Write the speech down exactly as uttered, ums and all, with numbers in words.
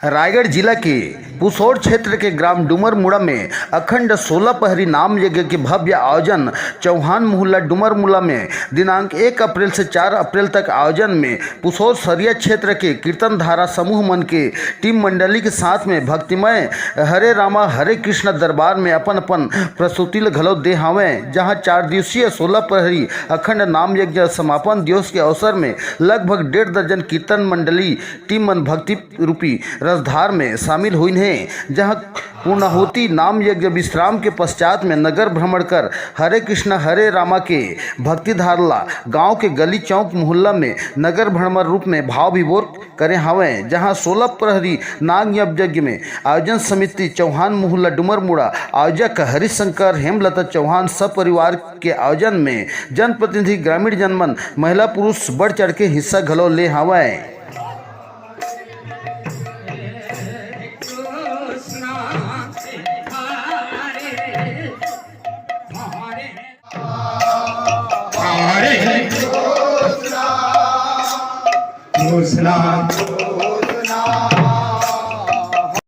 रायगढ़ जिला के पुसौर क्षेत्र के ग्राम डुमरमुड़ा में अखंड सोलह पहरी नाम यज्ञ के भव्य आयोजन चौहान मोहल्ला डुमरमुड़ा में दिनांक एक अप्रैल से चार अप्रैल तक आयोजन में पुसौर सरिया क्षेत्र के कीर्तन धारा समूह मन के टीम मंडली के साथ में भक्तिमय हरे रामा हरे कृष्णा दरबार में अपन अपन प्रस्तुति ल घलो दे हावय, जहां चार दिवसीय सोलह पहरी अखंड नाम यज्ञ समापन दिवस के अवसर में लगभग डेढ़ दर्जन कीर्तन मंडली टीम मन भक्ति रूपी रसधार में शामिल होइन हे, जहां पूर्णाहुति नाम यज्ञ विश्राम के पश्चात में नगर भ्रमण कर हरे कृष्णा हरे रामा के भक्ति धार ला गांव के गली चौक मोहल्ला में नगर भ्रमण रूप में भाव विभोर करे हावय, जहां सोलह प्रहरी नाग यज्ञ में आयोजन समिति चौहान मोहल्ला डुमरमुड़ा आयोजक हरिशंकर हेमलता चौहान सपरिवार के आयोजन में जनप्रतिनिधि ग्रामीण जनमन महिला पुरुष बढ़ चढ़ के हिस्सा घलो ले हावय।